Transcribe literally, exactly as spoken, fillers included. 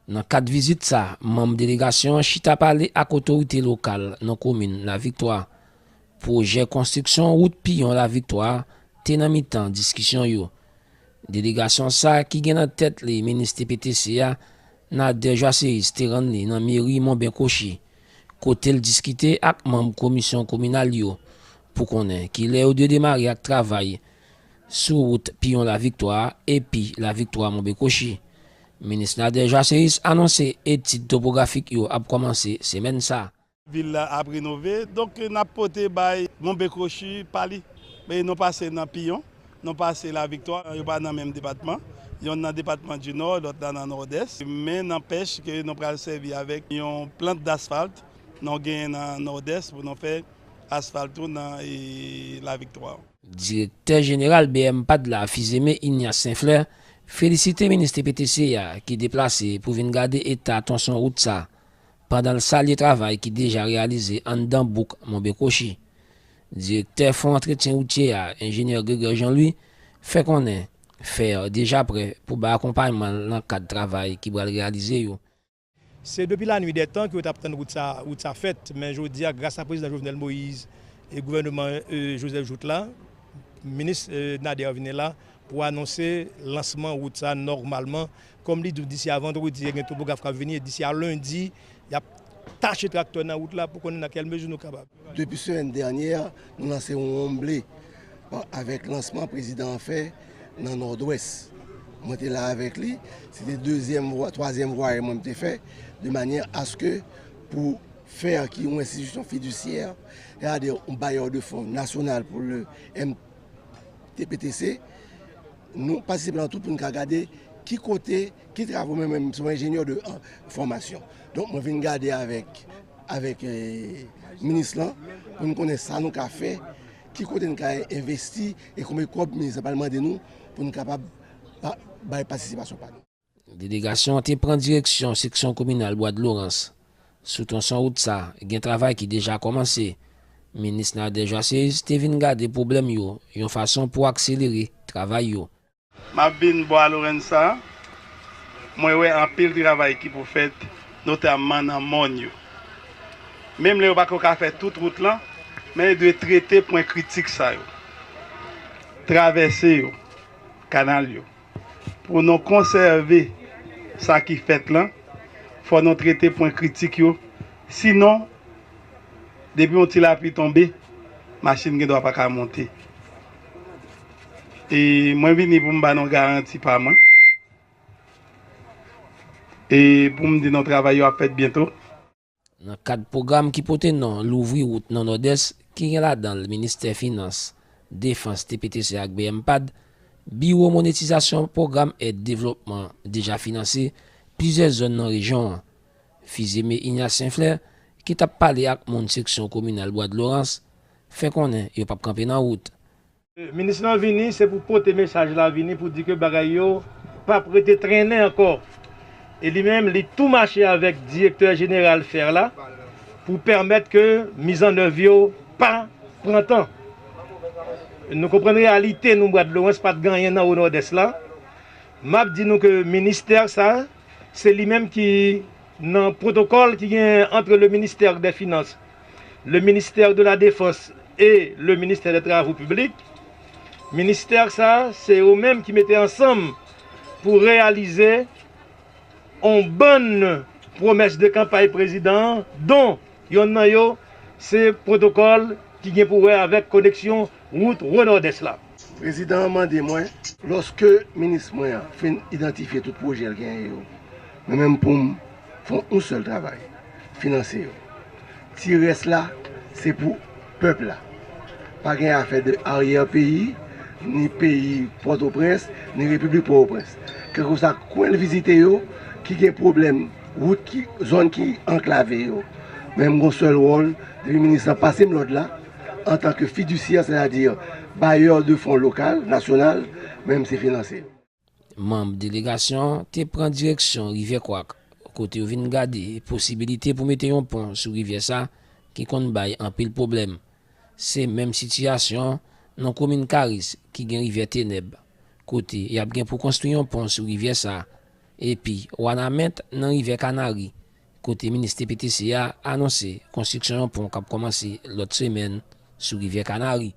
Nan kad vizit sa, manm delegasyon an chita pale ak otorite lokal nan komin Laviktwa. Pwojè konstriksyon wout Piyon Laviktwa te nan mitan diskisyon yo. Delegasyon sa ki gen nan tèt li minis T P T C a, Nader Joasséus, te rann li nan meri Monben Kochi, kote l diskite ak manm komisyon kominal yo pou konnen kilè yo dwe demare ak travay sou wout Piyon Laviktwa epi Laviktwa Monben Kochi. Minis Nader Joasséus anonse etid topografik yo ap kòmanse semèn sa. Vil la ap renove, donk n ap pote bay Monben Kochi pa li. Men nou pase nan Piyon, nou pase Laviktwa, yo pa nan menm depatman. Yonn nan depatman di Nò, lòt la nan Nòdès. Men nanpèch ke nou pral sèvi avèk yon plant dasfalt nou genyen nan Nòdès pou nou fè asfalt tou nan, e, Laviktwa. Direktè jeneral B M pad la, Fizeme Ignace Saint Fleur, felisite minis T P T C a ki deplase pou vin gade eta twonson wout sa, pandan l salye travay ki deja reyalize anndan bouk Monben Kochi. Direktè Fon Antretyen Woutye a, enjenyè Grégoire Jean Louis, fè konnen fè deja prè pou bay akonpayman l nan kad travay ki pral reyalize yo. Se depi lanwi dè tan ke yo t ap tann wout sa, wout sa fèt, men jodi a, gras a prezidan Jovenel Moïse e gouvènman, e, Joseph Jouthe la, minis, e, Nader vini la pou anonse lansman wout sa nòmalman. Kòm li di w, disi a vandredi, gen topograf k ap vini, e disi a lendi, y ap tache traktè nan wout la pou konnen nan kèl mezi nou kapab. Depi semèn dènyè, nou lanse yon wonm ble, bon, avèk lansman prezidan an fè nan Nòdwès. Mwen te la avèk li, se te dezyèm vwa, twazyèm vwayè mwen m te fè, de manyè aske pou fè ki yon enstitisyon fidisyè, sètadi yon bayè de fon nasyonal pou le M T P T C, nou patisipe nan tout pou n ka gade ki kote, ki travo, mwen menm se yon enjenyè de, an, fòmasyon. Donk, mwen vin gade avèk, avèk, e, minis lan pou n konnen sa nou ka fè, ki kote n ka envesti e konbyen kòb minis lan pral mande nou pou n kapab pa, bay patisipasyon pa nou. Delegasyon an te pran direksyon seksyon kominal Bwa de Lorans. Sou twonson wout sa, gen travay ki deja kòmanse. Minis Nader Joasséus te vin gade pwoblèm yo yon fason pou akselere travay yo. M ap vin Bwa Lorans sa, mwen wè anpil travay ki pou fèt, notamman nan mòn yo. Menm lè yo pako ka fè tout wout lan, men yo dwe trete pwen kritik sa yo, travèse yo, kanal yo. Pou nou konsève sa ki fèt lan, fò nou trete pwen kritik yo. Sinon, depi yon ti lapli tonbe, machin gen dwa pa ka monte. E mwen vini pou m ba nou garanti pa mwen. E pou m di nou travay yo ap fèt byento. Nan kad pwogram ki pote non Louvri wout nan Nòdès, ki gen ladan l Ministè Finans, Defans, T P T C ak B M pad, Biwo Monetizasyon Pwogram Èd Devlopman deja finanse plizyè zòn nan rejyon an. Fizeme Ignace Saint Fleur, ki t ap pale ak moun seksyon kominal Bwa de Lorans, fè konnen yo p ap kanpe nan wout. Minis lan vini, se pou pote mesaj la vini pou di ke bagay yo p ap rete trennen ankò. E li menm, li tou mache avèk direktè jeneral fè la pou pèmèt ke mizannèv yo pa pran tan. Nou konprann reyalite nou, Bwa de Lorans pa t gen anyen nan wo Nòdès la. M ap di nou ke ministè sa, se li menm ki nan pwotokòl ki gen entre le ministère des Finances, le ministère de la Défense et le ministère des Travaux Publics. Ministè sa, se yo menm ki mete ansanm pou reyalize on bann pwomès de kanpay prezidan an, don yonn nan yo se pwotokòl ki gen pou wè avèk koneksyon wout wo Nòdès la. Prezidan an mande mwen, lòske minis mwen an fin idantifye tout pwojè l genyen yo, mwen menm pou m fè yon sèl travay, finanse yo. Ti rès la, se pou pèp la. Pa gen afè de aryè peyi, ni peyi Pòtoprens, ni Repiblik Pòtoprens. Kèlkeswa kwen l vizite yo, ki gen pwoblèm wout, ki, zòn ki anklave yo. Men m gon sèl wòl, depi minis lan pase m lòd la, antanke fidisyè, sètadi bayè de fon lokal, nasyonal, men m se finanse yo. Manm delegasyon an te pran direksyon Rivyè Kwak, kote yo vin gade posibilite pou mete yon pon sou rivyè sa ki konn bay anpil pwoblèm. Se menm sitiyasyon nan komin Karis ki gen rivyè Tenèb, kote y ap gen pou konstwi yon pon sou rivyè sa, epi Wanament nan Rivyè Kanari, kote minis T P T C a anonse konstriksyon yon pon k ap kòmanse lòt semèn sou Rivyè Kanari.